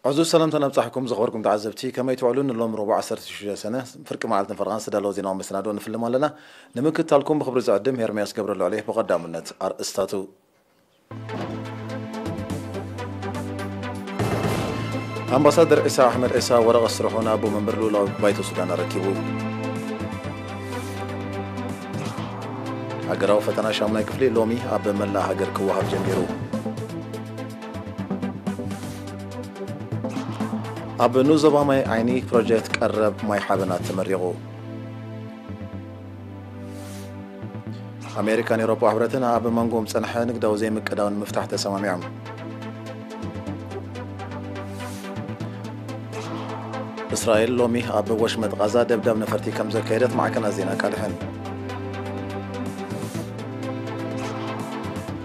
ዕዙዝ ሰላምታ ነብጻሕኩም ዝኸበርኩም ተዓዘብቲ፣ ከመይ ትውዕሉ? ንሎም ረቡዕ ዓሰርተ ሽዱሽተ ሰነ ፍርቂ መዓልትን ፈረቓን ዝተዳለወ ዜናዊ መሰናዶ ንፍልም ኣለና። ንምክትታልኩም ብኽብሪ ዝዕድም ኤርምያስ ገብረልዑል እየ። ብቐዳምነት ኣርእስታቱ። ኣምባሳደር ዒሳ ኣሕመድ ዒሳ ወረቐት ስርሑ ንኣቦ መንበር ልኡላዊ ባይቶ ሱዳን ኣረኪቡ። ሃገራዊ ፈተና ሻሙናይ ክፍሊ ሎሚ ኣብ መላእ ሃገር ክወሃብ ጀሚሩ። ኣብ ንኡስ ዞባ ማይ ዓይኒ ፕሮጀክት ቀረብ ማይ ሓበናት ተመሪቑ። ኣሜሪካን ኤውሮጳ ሕብረትን ኣብ መንጎኦም ዝጸንሐ ንግዳዊ ዘይምቅዳው ንምፍታሕ ተሰማሚዖም። እስራኤል ሎሚ ኣብ ወሽመጥ ቓዛ ደብዳብ ነፈርቲ ከም ዘካየደት ማዕከናት ዜና ኣቃሊሐን።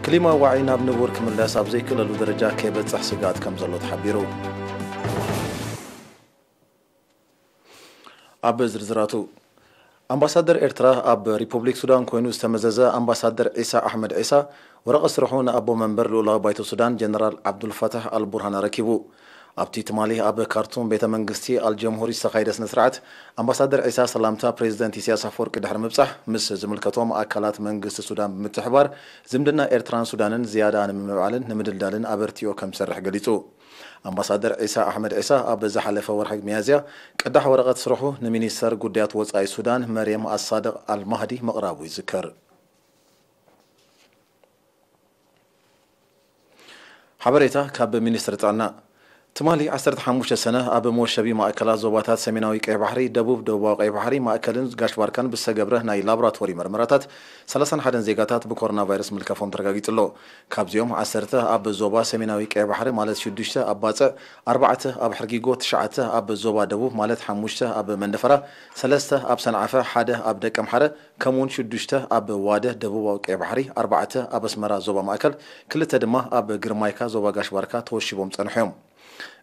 ክሊማ ዋዒ ናብ ንቡር ክምለስ ኣብ ዘይክእለሉ ደረጃ ከይበጽሕ ስግኣት ከም ዘሎ ተሓቢሩ። ኣብ ዝርዝራቱ፣ ኣምባሳደር ኤርትራ ኣብ ሪፑብሊክ ሱዳን ኮይኑ ዝተመዘዘ ኣምባሳደር ዒሳ ኣሕመድ ዒሳ ወረቐት ስርሑ ንኣቦ መንበር ልኡላዊ ባይቶ ሱዳን ጀነራል ዓብዱልፋታሕ ኣልቡርሃን ኣረኪቡ። ኣብቲ ትማሊ ኣብ ካርቱም ቤተ መንግስቲ ኣልጀምሁሪ ዝተኻየደ ስነ ስርዓት ኣምባሳደር ዒሳ ሰላምታ ፕሬዚደንት ኢሳያስ ኣፈወርቂ ድሕሪ ምብጻሕ ምስ ዝምልከቶም ኣካላት መንግስቲ ሱዳን ብምትሕባር ዝምድና ኤርትራን ሱዳንን ዝያዳ ንምምዕባልን ንምድልዳልን ኣበርቲዑ ከም ዝሰርሕ ገሊጹ። ኣምባሳደር ዒሳ ኣሕመድ ዒሳ ኣብ ዝሓለፈ ወርሒ ሚያዝያ ቅዳሕ ወረቐት ስርሑ ንሚኒስተር ጉዳያት ወጻኢ ሱዳን መርየም ኣሳድቕ ኣልማህዲ ምቕራቡ ይዝከር። ሓበሬታ ካብ ሚኒስትሪ ጥዕና። ትማሊ ዓሰርተ ሓሙሽተ ሰነ ኣብ መወሸቢ ማእከላት ዞባታት ሰሜናዊ ቀይ ባሕሪ፣ ደቡብ ደቡባዊ ቀይ ባሕሪ፣ ማእከልን ጋሽ ባርካን ብዝተገብረ ናይ ላቦራቶሪ መርመራታት ሰላሳን ሓደን ዜጋታት ብኮሮና ቫይረስ ምልካፎም ተረጋጊጹ ኣሎ። ካብዚኦም ዓሰርተ ኣብ ዞባ ሰሜናዊ ቀይ ባሕሪ ማለት ሽዱሽተ ኣብ ባጽዕ፣ ኣርባዕተ ኣብ ሕርጊጎ፣ ትሽዓተ ኣብ ዞባ ደቡብ ማለት ሓሙሽተ ኣብ መንደፈራ፣ ሰለስተ ኣብ ሰንዓፈ፣ ሓደ ኣብ ደቀምሓረ ከምኡውን ሽዱሽተ ኣብ ዋደ ደቡባዊ ቀይ ባሕሪ፣ ኣርባዕተ ኣብ ኣስመራ ዞባ ማእከል፣ ክልተ ድማ ኣብ ግርማይካ ዞባ ጋሽ ባርካ ተወሺቦም ጸንሑ እዮም።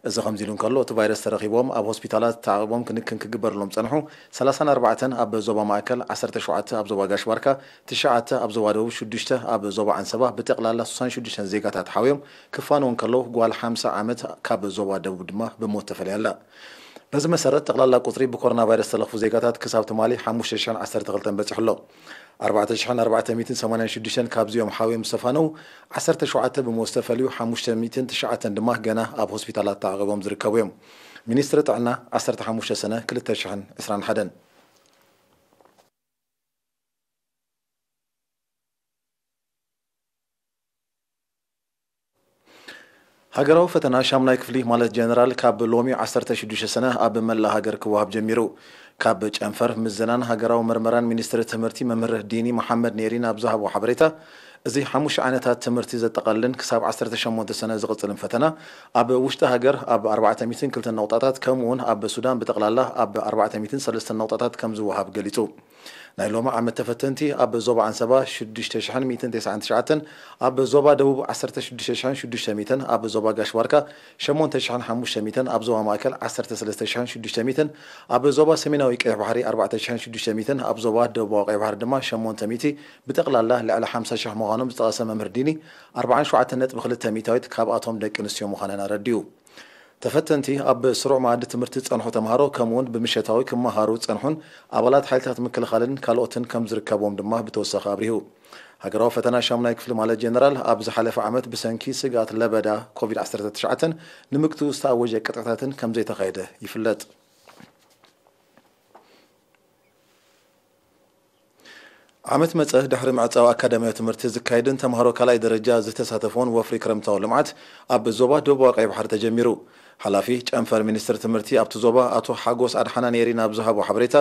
እዚ ከምዚ ኢሉ እንከሎ፣ እቲ ቫይረስ ተረኺቦም ኣብ ሆስፒታላት ተዓቕቦም ክንክን ክግበርሎም ጸንሑ ሰላሳን ኣርባዕተን ኣብ ዞባ ማእከል፣ ዓሰርተ ሸውዓተ ኣብ ዞባ ጋሽ ባርካ፣ ትሽዓተ ኣብ ዞባ ደቡብ፣ ሽዱሽተ ኣብ ዞባ ዓንሰባ፣ ብጠቕላላ ስሳን ሽዱሽተን ዜጋታት ሓውዮም ክፋነዉ እንከለዉ፣ ጓል ሓምሳ ዓመት ካብ ዞባ ደቡብ ድማ ብሞት ተፈልያ ኣላ። በዚ መሰረት፣ ጠቕላላ ቁጽሪ ብኮሮና ቫይረስ ዝተለኽፉ ዜጋታት ክሳብ ትማሊ ሓሙሽተ ሽሕን ዓሰርተ ክልተን በጺሑ ኣሎ። ኣርባዕተ ሽሕን ኣርባዕተ ሚእትን ሰማንያን ሽዱሽተን ካብዚኦም ሓውዮም ዝተፋነዉ፣ ዓሰርተ ሸውዓተ ብሞት ዝተፈልዩ፣ ሓሙሽተ ሚእትን ትሽዓተን ድማ ገና ኣብ ሆስፒታላት ተዓቒቦም ዝርከቡ እዮም። ሚኒስትሪ ጥዕና፣ ዓሰርተ ሓሙሽተ ሰነ ክልተ ሽሕን ዕስራን ሓደን። ሃገራዊ ፈተና ሻሙናይ ክፍሊ ማለት ጀነራል ካብ ሎሚ ዓሰርተ ሽዱሽተ ሰነ ኣብ መላእ ሃገር ክወሃብ ጀሚሩ። ካብ ጨንፈር ምዘናን ሃገራዊ መርመራን ሚኒስትሪ ትምህርቲ መምህር ዲኒ መሓመድ ኔሪ ናብ ዝሃቦ ሓበሬታ፣ እዚ ሓሙሽተ ዓይነታት ትምህርቲ ዘጠቓልልን ክሳብ ዓሰርተ ሸሞንተ ሰነ ዝቕጽልን ፈተና ኣብ ውሽጢ ሃገር ኣብ ኣርባዕተ ሚእትን ክልተን ነቑጣታት ከምኡውን ኣብ ሱዳን ብጠቕላላ ኣብ ኣርባዕተ ሚእትን ሰለስተን ነቑጣታት ከም ዝወሃብ ገሊጹ። ናይ ሎሚ ዓመት ተፈተንቲ ኣብ ዞባ ዓንሰባ ሽዱሽተ ሽሕን ሚእትን ተስዓን ትሽዓተን፣ ኣብ ዞባ ደቡብ ዓሰርተ ሽዱሽተ ሽሕን ሽዱሽተ ሚእትን፣ ኣብ ዞባ ጋሽ ባርካ ሸሞንተ ሽሕን ሓሙሽተ ሚእትን፣ ኣብ ዞባ ማእከል ዓሰርተ ሰለስተ ሽሕን ሽዱሽተ ሚእትን፣ ኣብ ዞባ ሰሜናዊ ቀይሕ ባሕሪ ኣርባዕተ ሽሕን ሽዱሽተ ሚእትን፣ ኣብ ዞባ ደቡባዊ ቀይሕ ባሕሪ ድማ ሸሞንተ ሚእቲ፣ ብጠቕላላ ልዕሊ ሓምሳ ሽሕ ምዃኖም ዝጠቐሰ መምህር ዲኒ፣ ኣርባዓን ሸውዓተን ነጥቢ ክልተ ሚእታዊት ካብኣቶም ደቂ ኣንስትዮ ምዃነን ኣረዲኡ። ተፈተንቲ ኣብ ስሩዕ መኣዲ ትምህርቲ ዝጸንሑ ተምሃሮ፣ ከምኡውን ብምሸታዊ ክመሃሩ ዝጸንሑን ኣባላት ሓይልታት ምክልኻልን ካልኦትን ከም ዝርከብዎም ድማ ብተወሳኺ ኣብሪሁ። ሃገራዊ ፈተና ሻሙናይ ክፍሊ ማለት ጀነራል፣ ኣብ ዝሓለፈ ዓመት ብሰንኪ ስግኣት ለበዳ ኮቪድ ዓሰርተ ትሽዓተ ንምግትኡ ዝተኣወጀ ቅጥዕታትን ከም ዘይተኻየደ ይፍለጥ። ዓመት መጸ ድሕሪ ምዕጻው ኣካዳሚያዊ ትምህርቲ ዝካየድን ተምሃሮ ካልኣይ ደረጃ ዝተሳተፎን ወፍሪ ክረምታዊ ልምዓት ኣብ ዞባ ደቡባዊ ቀይ ባሕሪ ተጀሚሩ። ሓላፊ ጨንፈር ሚኒስትሪ ትምህርቲ ኣብቲ ዞባ ኣቶ ሓጎስ ኣድሓና ኔሪ ናብ ዝሃቦ ሓበሬታ፣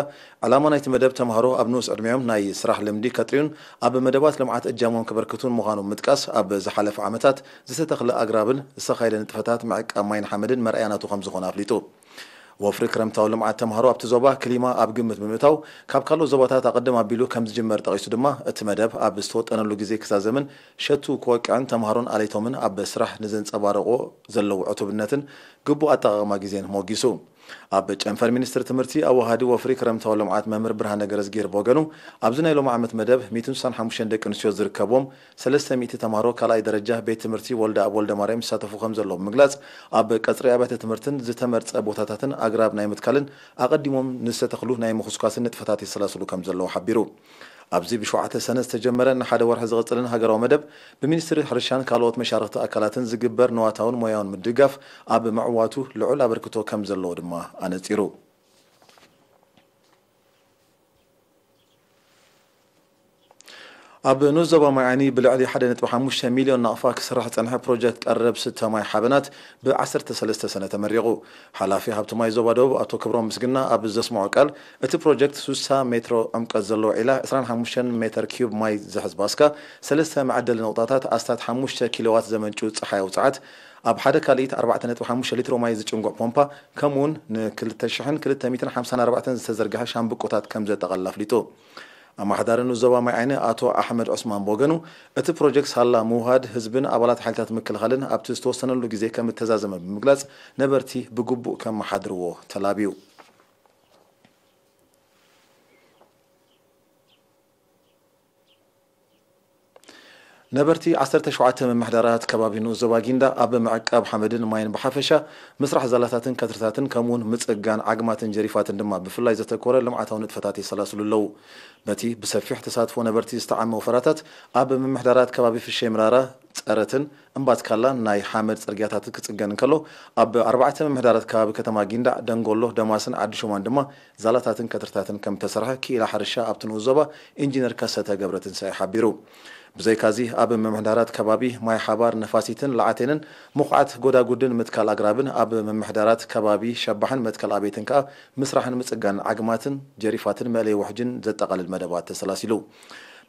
ዕላማ ናይቲ መደብ ተምሃሮ ኣብ ንኡስ ዕድሚኦም ናይ ስራሕ ልምዲ ከጥርዩን ኣብ መደባት ልምዓት እጃሞም ከበርክቱን ምዃኑ ምጥቃስ፣ ኣብ ዝሓለፈ ዓመታት ዝተተኽለ ኣግራብን ዝተኻየደ ንጥፈታት ምዕቃብ ማይን ሓመድን መርኣያ ናቱ ከም ዝኾነ ኣፍሊጡ። ወፍሪ ክረምታዊ ልምዓት ተምሃሮ ኣብቲ ዞባ ክሊማ ኣብ ግምት ብምእታው፣ ካብ ካልኦት ዞባታት ኣቐድም ኣቢሉ ከም ዝጅመር ጠቒሱ ድማ፣ እቲ መደብ ኣብ ዝተወጠነሉ ግዜ ክዛዘምን ሸቱ ክወቅዕን ተምሃሮን ኣለይቶምን ኣብ ስራሕ ንዘንጸባርቑ ዘለዉ ዕቱብነትን ግቡእ ኣጠቓቕማ ግዜን ሞጊሱ። ኣብ ጨንፈር ሚኒስትሪ ትምህርቲ ኣወሃዲ ወፍሪ ክረምታዊ ልምዓት መምህር ብርሃነ ገረዝጊሄር ብወገኑ፣ ኣብዚ ናይ ሎሚ ዓመት መደብ ሚእትን ስሳን ሓሙሽተን ደቂ ኣንስትዮ ዝርከብዎም ሰለስተ ሚእቲ ተምሃሮ ካልኣይ ደረጃ ቤት ትምህርቲ ወልደ ኣብ ወልደ ማርያም ይሳተፉ ከም ዘለዉ ብምግላጽ፣ ኣብ ቀጽሪ ኣብያተ ትምህርትን ዝተመርጸ ቦታታትን ኣግራብ ናይ ምትካልን ኣቐዲሞም ንዝተተኽሉ ናይ ምኹስኳስን ንጥፈታት የሰላስሉ ከም ዘለዉ ሓቢሩ። ኣብዚ ብሸውዓተ ሰነ ዝተጀመረ ንሓደ ወርሒ ዝቕጽልን ሃገራዊ መደብ ብሚኒስትሪ ሕርሻን ካልኦት መሻርኽቲ ኣካላትን ዝግበር ንዋታውን ሞያውን ምድጋፍ ኣብ ምዕዋቱ ልዑል ኣበርክቶ ከም ዘለዎ ድማ ኣነጺሩ። ኣብ ንኡስ ዞባ ማይ ዓይኒ ብልዕሊ ሓደ ነጥቢ ሓሙሽተ ሚልዮን ናቕፋ ክስራሕ ዝጸንሐ ፕሮጀክት ቀረብ ስተ ማይ ሓበናት ብ ዓሰርተ ሰለስተ ሰነ ተመሪቑ። ሓላፊ ሃብቲ ማይ ዞባ ደቡብ ኣቶ ክብሮም ምስግና ኣብ ዘስምዖ ቃል፣ እቲ ፕሮጀክት ሱሳ ሜትሮ ዕምቀት ዘለዎ ዒላ ዕስራን ሓሙሽተን ሜተር ኪዩብ ማይ ዝሕዝ ባስካ፣ ሰለስተ መዐደሊ ነቑጣታት ኣስታት ሓሙሽተ ኪሎዋት ዘመንጩ ጸሓያዊ ጸዓት፣ ኣብ ሓደ ካልኢት ኣርባዕተ ነጥቢ ሓሙሽተ ሊትሮ ማይ ዝጭንጉዕ ፖምፓ፣ ከምኡውን ን ክልተ ሽሕን ክልተ ሚእትን ሓምሳን ኣርባዕተን ዝተዘርግሐ ሻምብቆታት ከም ዘጠቓልል ኣፍሊጡ። ኣመሓዳሪ ንኡስ ዞባ ማይ ዓይኒ ኣቶ ኣሕመድ ዑስማን ብወገኑ፣ እቲ ፕሮጀክት ሳላ ምውሃድ ህዝብን ኣባላት ሓይልታት ምክልኻልን ኣብቲ ዝተወሰነሉ ግዜ ከም እተዛዘመ ብምግላጽ፣ ነበርቲ ብግቡእ ከመሓድርዎ ተላብዩ። ነበርቲ ዓሰርተ ሸውዓተ ምምሕዳራት ከባቢ ንኡስ ዞባ ጊንዳዕ ኣብ ምዕቃብ ሓመድን ማይን ብሓፈሻ፣ ምስራሕ ዛላታትን ከትርታትን ከምኡውን ምጽጋን ዓግማትን ጀሪፋትን ድማ ብፍላይ ዘተኮረ ልምዓታዊ ንጥፈታት የሰላስሉ ኣለዉ። በቲ ብሰፊሕ ተሳትፎ ነበርቲ ዝተዓመ ወፈራታት ኣብ ምምሕዳራት ከባቢ ፍሸ ምራራ፣ ጸረትን እምባትካላን ናይ ሓመድ ጽርግያታት ክጽገን እንከሎ፣ ኣብ ኣርባዕተ ምምሕዳራት ከባቢ ከተማ ጊንዳዕ፣ ደንጎሎ፣ ደማስን ዓዲ ሹማን ድማ ዛላታትን ከትርታትን ከም እተሰርሐ ክኢላ ሕርሻ ኣብቲ ንኡስ ዞባ ኢንጂነር ከሰተ ገብረትንሳኤ ሓቢሩ። ብዘይካዚ ኣብ ምምሕዳራት ከባቢ ማይ ሓባር፣ ነፋሲትን ለዓቴንን ምኹዓት ጎዳጉድን ምትካል ኣግራብን ኣብ ምምሕዳራት ከባቢ ሸባሕን መትከል ኣቤትን ከኣ ምስራሕን ምጽጋን ዓግማትን ጀሪፋትን መእለዪ ውሕጅን ዘጠቓልል መደባት ተሰላሲሉ።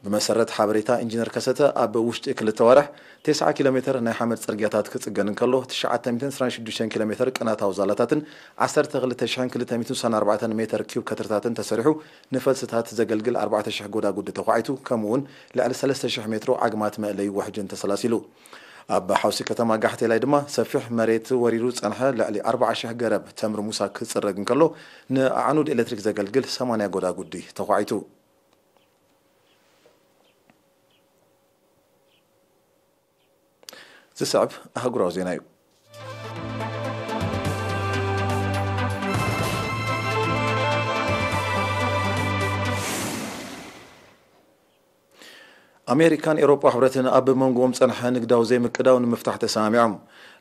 ብመሰረት ሓበሬታ ኢንጂነር ከሰተ፣ ኣብ ውሽጢ ክልተ ዋርሕ፣ ተስዓ ኪሎ ሜተር ናይ ሓመድ ጽርግያታት ክጽገን እንከሎ፣ ትሽዓተ ሚእትን ዕስራን ሽዱሽተን ኪሎ ሜተር ቅናታዊ ዛላታትን ዓሰርተ ክልተ ሽሕን ክልተ ሚእትን ስሳን ኣርባዕተን ሜተር ኪዩብ ከትርታትን ተሰሪሑ፣ ንፈልስታት ዘገልግል ኣርባዕተ ሽሕ ጎዳጉዲ ተዃዒቱ፣ ከምኡውን ልዕሊ ሰለስተ ሽሕ ሜትሮ ዓግማት መእለዪ ውሕጅን ተሰላሲሉ። ኣብ ሓውሲ ከተማ ጋሕቴላይ ድማ ሰፊሕ መሬት ወሪሩ ዝጸንሐ ልዕሊ ኣርባዓ ሽሕ ገረብ ተምሪ ሙሳ ክጽረግ እንከሎ፣ ንኣዕኑድ ኤሌክትሪክ ዘገልግል ሰማንያ ጎዳጉዲ ተዃዒቱ። ዝስዕብ ኣህጉራዊ ዜና እዩ። ኣሜሪካን ኤውሮጳ ሕብረትን ኣብ መንጎኦም ጸንሐ ንግዳዊ ዘይምቅዳው ንምፍታሕ ተሰማሚዖም።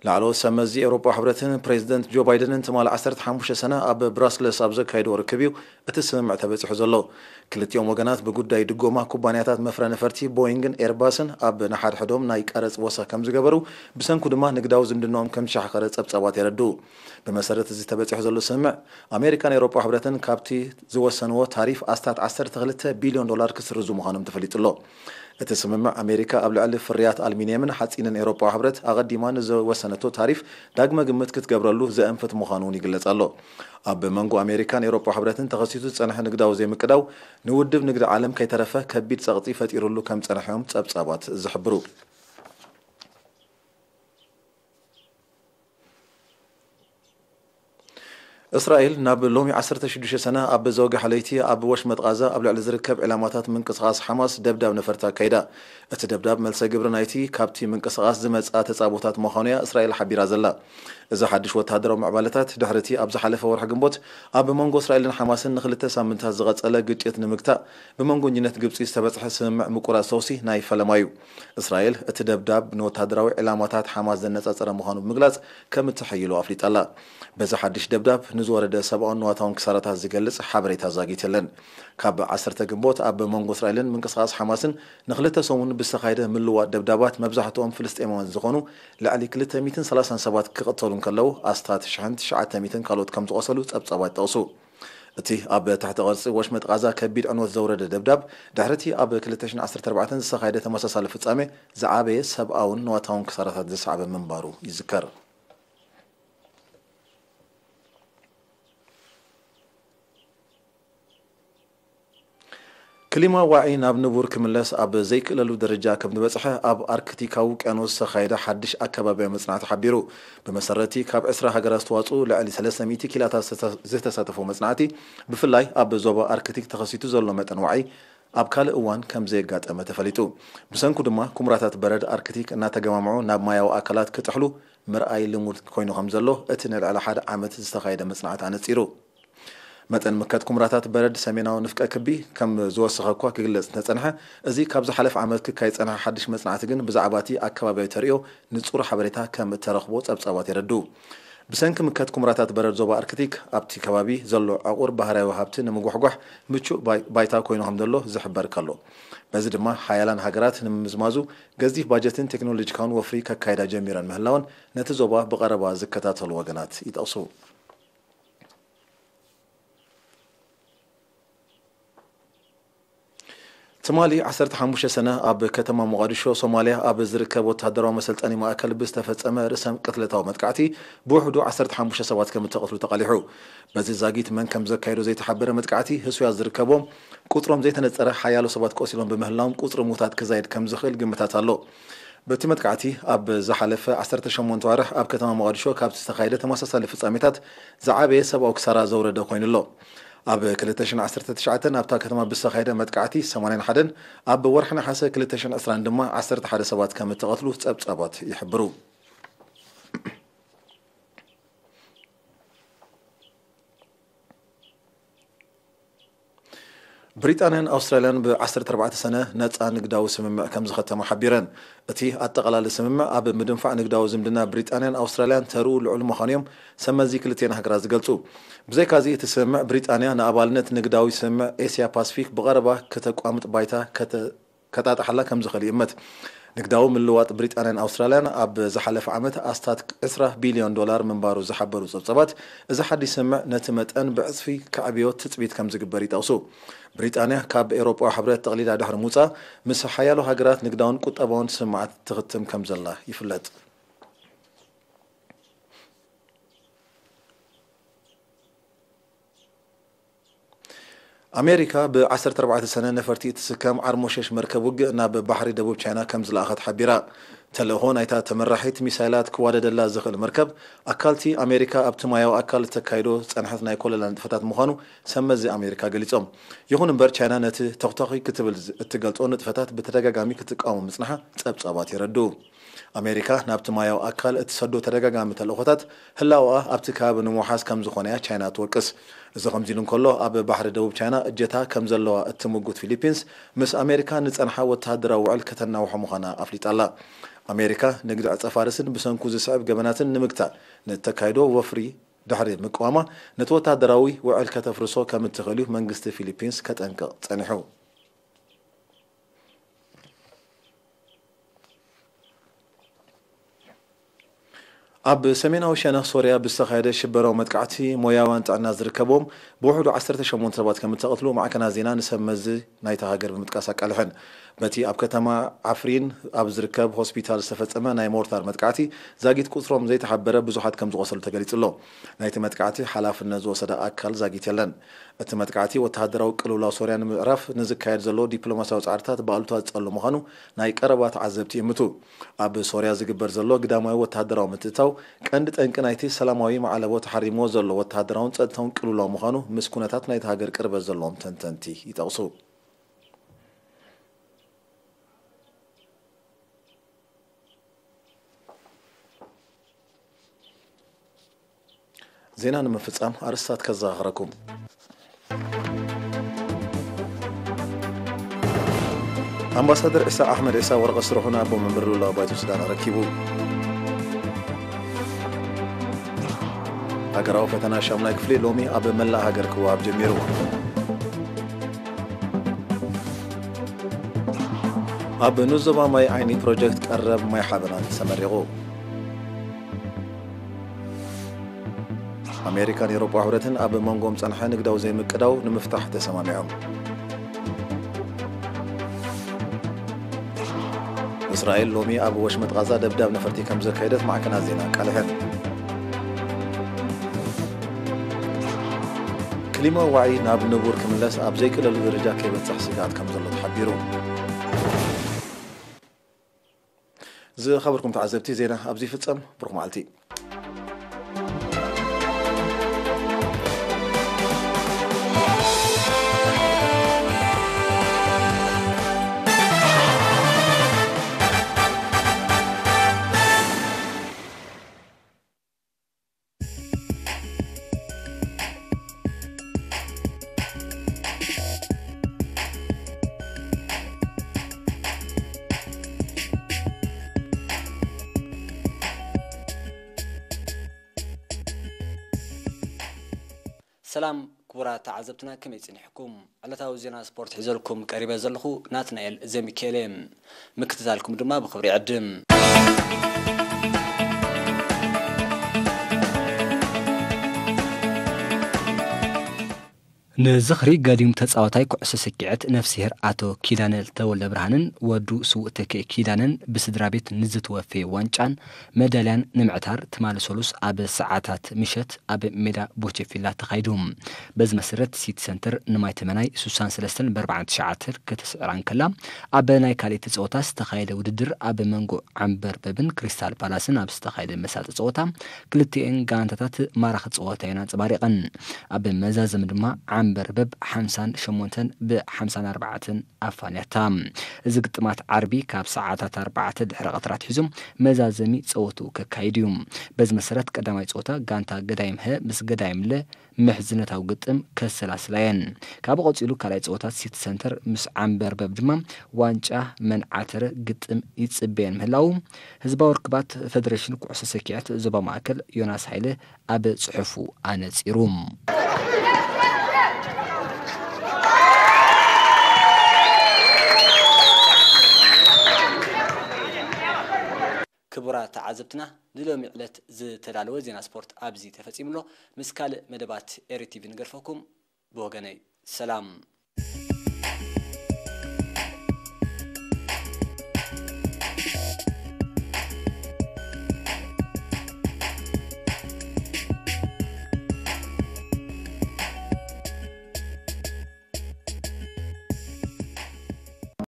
ላዕለዎት ሰብ መዚ ኤውሮጳ ሕብረትን ፕሬዚደንት ጆ ባይደንን ትማሊ ዓሰርተ ሓሙሽተ ሰነ ኣብ ብራስለስ ኣብ ዘካየድዎ ርክብ እዩ እቲ ስምምዕ ተበጺሑ ዘሎ። ክልቲኦም ወገናት ብጉዳይ ድጎማ ኩባንያታት መፍረ ነፈርቲ ቦይንግን ኤርባስን ኣብ ንሓድሕዶም ናይ ቀረጽ ወሰኽ ከም ዝገበሩ፣ ብሰንኩ ድማ ንግዳዊ ዝምድናኦም ከም ዝሻሓኸረ ጸብጻባት የረድኡ። ብመሰረት እዚ ተበጺሑ ዘሎ ስምምዕ፣ ኣሜሪካን ኤውሮጳ ሕብረትን ካብቲ ዝወሰንዎ ታሪፍ ኣስታት ዓሰርተ ክልተ ቢልዮን ዶላር ክስርዙ ምዃኖም ተፈሊጡ ኣሎ። እቲ ስምምዕ፣ ኣሜሪካ ኣብ ልዕሊ ፍርያት ኣልሚንየምን ሓጺንን ኤውሮጳዊ ሕብረት ኣቐዲማ ንዝወሰነቶ ታሪፍ ዳግመ ግምት ክትገብረሉ ዘእንፍት ምዃኑ እውን ይግለጽ ኣሎ። ኣብ መንጎ ኣሜሪካን ኤውሮጳ ሕብረትን ተኸሲቱ ዝጸንሐ ንግዳዊ ዘይምቅዳው፣ ንውድብ ንግዲ ዓለም ከይተረፈ ከቢድ ጸቕጢ ፈጢሩሉ ከም ዝጸንሐ እዮም ጸብጻባት ዝሕብሩ። እስራኤል ናብ ሎሚ ዓሰርተ ሽዱሽተ ሰነ ኣብ ዘወግሐ ለይቲ ኣብ ወሽመጥ ቓዛ ኣብ ልዕሊ ዝርከብ ዕላማታት ምንቅስቓስ ሓማስ ደብዳብ ነፈርቲ ኣካይዳ። እቲ ደብዳብ መልሰ ግብሪ ናይቲ ካብቲ ምንቅስቓስ ዝመጽኣ ተጻብኦታት ምዃኑ እያ እስራኤል ሓቢራ ዘላ። እዚ ሓድሽ ወተሃደራዊ ምዕባለታት ድሕሪ እቲ ኣብ ዝሓለፈ ወርሒ ግንቦት ኣብ መንጎ እስራኤልን ሓማስን ንኽልተ ሳምንታት ዝቐጸለ ግጭት ንምግታእ ብመንጎ እንጅነት ግብጺ ዝተበጽሐ ስምምዕ ምቁራጽ ተኹሲ ናይ ፈለማ እዩ። እስራኤል እቲ ደብዳብ ንወተሃደራዊ ዕላማታት ሓማስ ዘነጻጸረ ምዃኑ ብምግላጽ ከም እትሕይሎ ኣፍሊጣ ኣላ። በዚ ሓድሽ ደብዳብ ንዝወረደ ሰብኣውን ንዋታውን ክሳራታት ዝገልጽ ሓበሬታ ዛጊት የለን። ካብ ዓሰርተ ግንቦት ኣብ መንጎ እስራኤልን ምንቅስቓስ ሓማስን ንኽልተ ሰሙን ብዝተኻየደ ምልዋጥ ደብዳባት መብዛሕትኦም ፍልስጤማውያን ዝኾኑ ልዕሊ ክልተ ሚእትን ሰላሳን ሰባት ክቕተሉ እንከለዉ ኣስታት ሽሕን ትሽዓተ ሚእትን ካልኦት ከም ዝቖሰሉ ጸብጻባት ይጠቕሱ። እቲ ኣብ ትሕቲ ቅርጺ ወሽመጥ ቓዛ ከቢድ ዕንወት ዘውረደ ደብዳብ፣ ድሕሪ እቲ ኣብ ክልተ ሽሕን ዓሰርተ ኣርባዕተን ዝተኻየደ ተመሳሳሊ ፍጻሜ ዝዓበየ ሰብኣውን ንዋታውን ክሳራታት ዘስዓበ ምንባሩ ይዝከር። ክሊማ ዋዒ ናብ ንቡር ክምለስ ኣብ ዘይክእለሉ ደረጃ ከም ዝበጽሐ ኣብ ኣርክቲካዊ ውቅያኖስ ዝተኻየደ ሓድሽ ኣከባቢያዊ መጽናዕቲ ሓቢሩ። ብመሰረቲ ካብ ዕስራ ሃገራት ዝተዋጽኡ ልዕሊ ሰለስተ ሚእቲ ክኢላታት ዝተሳ-፣ ዝተሳተፎ መጽናዕቲ፣ ብፍላይ ኣብ ዞባ ኣርክቲክ ተኸሲቱ ዘሎ መጠን ዋዒ ኣብ ካልእ እዋን ከም ዘየጋጠመ ተፈሊጡ። ብሰንኩ ድማ ኩምራታት በረድ ኣርክቲክ እናተገማምዑ ናብ ማያዊ ኣካላት ክጥሕሉ ምርኣይ ልሙድ ኮይኑ ከም ዘሎ እቲ ንልዕሊ ሓደ ዓመት ዝተኻየደ መጽናዕቲ ኣነጺሩ። መጠን ምከት ኩምራታት በረድ ሰሜናዊ ንፍቀ ክቢ ከም ዝወሰኸ እኳ ክግለጽ እንተጸንሐ፣ እዚ ካብ ዝሓለፈ ዓመት ክካየድ ዝጸንሐ ሓድሽ መጽናዕቲ ግን ብዛዕባ እቲ ኣከባቢያዊ ተርእዮ ንጹር ሓበሬታ ከም እተረኽቦ ጸብጻባት የረድኡ። ብሰንኪ ምከት ኩምራታት በረድ ዞባ ኣርክቲክ ኣብቲ ከባቢ ዘሎ ዕቑር ባህርያዊ ሃብቲ ንምጉሕጓሕ ምቹእ ባይ-፣ ባይታ ኮይኑ ከም ዘሎ ዝሕበር ከሎ፣ በዚ ድማ ሓያላን ሃገራት ንምምዝማዙ ገዚፍ ባጀትን ቴክኖሎጂካውን ወፍሪ ከካይዳ ጀሚረን ምህላወን ነቲ ዞባ ብቐረባ ዝከታተሉ ወገናት ይጠቕሱ። ትማሊ ዓሰርተ ሓሙሽተ ሰነ ኣብ ከተማ ሞቓዲሾ ሶማልያ ኣብ ዝርከብ ወተሃደራዊ መሰልጠኒ ማእከል ብዝተፈጸመ ርእሰ ቅትለታዊ መጥቃዕቲ ብውሕዱ ዓሰርተ ሓሙሽተ ሰባት ከም እተቐትሉ ተቓሊሑ። በዚ ዛጊት መን ከም ዘካየዶ ዘይተሓበረ መጥቃዕቲ ህሱያት ዝርከቦም ቁጽሮም ዘይተነጸረ ሓያሎ ሰባት ቆሲሎም ብምህላዎም ቁጽሪ ምዉታት ክዛይድ ከም ዝኽእል ግምታት ኣሎ። በቲ መጥቃዕቲ ኣብ ዝሓለፈ ዓሰርተ ሸሞንተ ዋርሕ ኣብ ከተማ ሞቓዲሾ ካብቲ ዝተኻየደ ተመሳሳሊ ፍጻሜታት ዝዓበየ ሰብኣዊ ክሳራ ዘውረደ ኮይኑ ኣሎ። ኣብ ክልተ ሽሕን ዓሰርተ ትሽዓተን ኣብታ ከተማ ብዝተኻየደ መጥቃዕቲ ሰማንያን ሓደን፣ ኣብ ወርሒ ነሓሰ ክልተ ሽሕን ዕስራን ድማ ዓሰርተ ሓደ ሰባት ከም እተቐትሉ ጸብጻባት ይሕብሩ። ብሪጣንያን ኣውስትራልያን ብ ዓሰርተ ኣርባዕተ ሰነ ነጻ ንግዳዊ ስምምዕ ከም ዝኸተማ ሓቢረን። እቲ ኣጠቓላሊ ስምምዕ ኣብ ምድንፋዕ ንግዳዊ ዝምድና ብሪጣንያን ኣውስትራልያን ተርኡ ልዑል ምዃኑ እዮም ሰመዚ ክልቲኤን ሃገራት ዝገልጹ። ብዘይካዚ እቲ ስምምዕ ብሪጣንያ ንኣባልነት ንግዳዊ ስምምዕ ኤስያ ፓሲፊክ ብቐረባ ከተቋምጥ ባይታ ከተ-፣ ከጣጥሓላ ከም ዝኽእል ይእመት። ንግዳዊ ምልዋጥ ብሪጣንያን ኣውስትራልያን ኣብ ዝሓለፈ ዓመት ኣስታት ዕስራ ቢልዮን ዶላር ምንባሩ ዝሓበሩ ጸብጻባት፣ እዚ ሓድሽ ስምምዕ ነቲ መጠን ብዕጽፊ ከዕብዮ ትጽቢት ከም ዝግበር ይጠቕሱ። ብሪጣንያ ካብ ኤውሮጳዊ ሕብረት ጠቕሊላ ድሕሪ ምውጻእ፣ ምስ ሓያሎ ሃገራት ንግዳውን ቁጠባውን ስምምዓት ትኽትም ከም ዘላ ይፍለጥ። ኣሜሪካ ብ ዓሰርተ ኣርባዕተ ሰነ ነፈርቲ እትስከም ዓርሞሸሽ መርከብ ውግእ ናብ ባሕሪ ደቡብ ቻይና ከም ዝለኣኸት ሓቢራ። ተልእኾ ናይታ ተመራሒት ሚሳይላት ክዋደደላ ዝኽእል መርከብ፣ ኣካልቲ ኣሜሪካ ኣብቲ ማያዊ ኣካል እተካይዶ ዝጸንሐት ናይ ኮለላ ንጥፈታት ምዃኑ ሰመዚ ኣሜሪካ ገሊጾም። ይኹን እምበር፣ ቻይና ነቲ ተኹተኹ ክትብል ዝ-፣ እትገልጾ ንጥፈታት ብተደጋጋሚ ክትቃወሞ ምጽንሓ ጸብጻባት የረድኡ። ኣሜሪካ ናብቲ ማያዊ ኣካል እትሰዶ ተደጋጋሚ ተልእኾታት፣ ህላወኣ ኣብቲ ከባቢ ንምውሓስ ከም ዝኾነ እያ ቻይና ትወቅስ። እዚ ከምዚ ኢሉ እንከሎ፣ ኣብ ባሕሪ ደቡብ ቻይና እጀታ ከም ዘለዋ እትምጉት ፊሊፒንስ፣ ምስ ኣሜሪካ ንጸንሓ ወተሃደራዊ ውዕል ከተናውሖ ምዃና ኣፍሊጣ ኣላ። ኣሜሪካ ንግዲ ዕጸ ፋርስን ብሰንኩ ዝስዕብ ገበናትን ንምግታእ ንእተካይዶ ወፍሪ ድሕሪ ምቅዋማ፣ ነቲ ወተሃደራዊ ውዕል ከተፍርሶ ከም እትኽእል እዩ መንግስቲ ፊሊፒንስ ከጠንቅቕ ጸኒሑ። ኣብ ሰሜናዊ ሸነኽ ሶርያ ብዝተኻየደ ሽበራዊ መጥቃዕቲ፣ ሞያውያን ጥዕና ዝርከቦም ብውሕዱ ዓሰርተ ሸሞንተ ሰባት ከም እተቐትሉ ማዕከናት ዜና ንሰብ መዚ ናይታ ሃገር ብምጥቃስ ኣቃልሐን። በቲ ኣብ ከተማ ዓፍሪን ኣብ ዝርከብ ሆስፒታል ዝተፈጸመ ናይ ሞርታር መጥቃዕቲ፣ ዛጊት ቁጽሮም ዘይተሓበረ ብዙሓት ከም ዝቖሰሉ ተገሊጹ ኣሎ። ናይቲ መጥቃዕቲ ሓላፍነት ዝወሰደ ኣካል ዛጊት የለን። እቲ መጥቃዕቲ፣ ወተሃደራዊ ቅልውላው ሶርያ ንምዕራፍ ንዝካየድ ዘሎ ዲፕሎማስያዊ ጻዕርታት ብኣሉታ ዝጸሉ ምዃኑ ናይ ቀረባ ተዓዘብቲ ይእምቱ። ኣብ ሶርያ ዝግበር ዘሎ ግዳማዊ ወተሃደራዊ ምትእትታው፣ ቀንዲ ጠንቂ ናይቲ ሰላማዊ ማዕለቦ ተሓሪምዎ ዘሎ ወተሃደራውን ጸጥታውን ቅልውላው ምዃኑ ምስ ኩነታት ናይቲ ሃገር ቅርበት ዘለዎም ተንተንቲ ይጠቕሱ። ዜና ንምፍጻም ኣርእስታት ከዘኻኽረኩም። ኣምባሳደር ዒሳ ኣሕመድ ዒሳ ወረቐት ስርሑ ንኣቦ መንበር ልኡላዊ ባይቶ ሱዳን ኣረኪቡ። ሃገራዊ ፈተና ሻሙናይ ክፍሊ ሎሚ ኣብ መላእ ሃገር ክወሃብ ጀሚሩ። ኣብ ንዞባ ማይ ዓይኒ ፕሮጀክት ቀረብ ማይ ሓበናት ተመሪቑ። ኣሜሪካን ኤውሮጳ ሕብረትን ኣብ መንጎም ጸንሐ ንግዳዊ ዘይምቅዳው ንምፍታሕ ተሰማሚዖም። እስራኤል ሎሚ ኣብ ወሽመጥ ቓዛ ደብዳብ ነፈርቲ ከም ዘካየደት ማዕከናት ዜና ኣቃሊሐን። ክሊማ ዋዒ ናብ ንቡር ክምለስ ኣብ ዘይቀለሉ ደረጃ ከይበጽሕ ስግኣት ከም ዘሎ ተሓቢሩ። ዝኸበርኩም ተዓዘብቲ፣ ዜና ኣብዚ ይፍጸም። ብሩኽ መዓልቲ። ሰላም ክቡራት ተዓዘብትና፣ ከመይ ጸኒሕኩም? ዕለታዊ ዜና ስፖርት ሒዘልኩም ቀሪበ ዘለኹ ናትናኤል ዘሚካኤል እየ። ምክትታልኩም ድማ ብኽብሪ ይዕድም። ንዝኽሪ ገዲም ተጻዋታይ ኩዕሶ ሰኪዐት ነፍስሄር ኣቶ ኪዳነ ተወልደ ብርሃንን ወዱ ስዉእ ተኪኤ ኪዳነን ብስድራ ቤት ንዝተወፈየ ዋንጫን መዳልያን ንምዕታር ትማሊ ሰሉስ ኣብ ሰዓታት ምሸት ኣብ ሜዳ ቦቸፊላ ተኻይዱ። በዚ መሰረት ሲቲ ሰንተር ንማይ ተመናይ ስሳን ሰለስተን ብኣርባዓን ትሽዓተን ከተስዕራ እንከላ፣ ኣብ ናይ ካልኣይቲ ጸወታ ዝተኻየደ ውድድር ኣብ መንጎ ዓምበርበብን ክሪስታል ፓላስን ኣብ ዝተኻየደ መሳጢ ጸወታ ክልቲኤን ጋንታታት ማራኺ ጸወታ እየን ኣንጸባሪቐን። ኣብ መዛዘሚ ድማ ዓምበርበብ ሓምሳን ሸሞንተን ብሓምሳን ኣርባዕተን ኣፋንያታ። እዚ ግጥማት ዓርቢ ካብ ሰዓታት ኣርባዕተ ድሕሪ ቀትሪ ኣትሒዙ መዛዘሚ ጸወትኡ ከካይድ እዩ። በዚ መሰረት ቀዳማይ ጸወታ ጋንታ ገዳይም ሀ ምስ ገዳይም ለ ምሕዝነታዊ ግጥም ከሰላስላ እየን። ካብኡ ቀጺሉ ካልኣይ ጸወታ ሲቲ ሰንተር ምስ ዓምበርበብ ድማ ዋንጫ መንዓተረ ግጥም ይጽበየን ምህላዉ ህዝባዊ ርክባት ፈደሬሽን ኩዕሶ ሰኪዐት ዞባ ማእከል ዮናስ ሃይለ ኣብ ጽሑፉ ኣነጺሩ። ክቡራት ተዓዘብትና፣ ንሎሚ ዕለት ዝተዳለወ ዜና ስፖርት ኣብዚ ተፈጺሙ ኣሎ። ምስ ካልእ መደባት ኤሪ ቲቪ ንገድፈኩም። ብወገነይ ሰላም።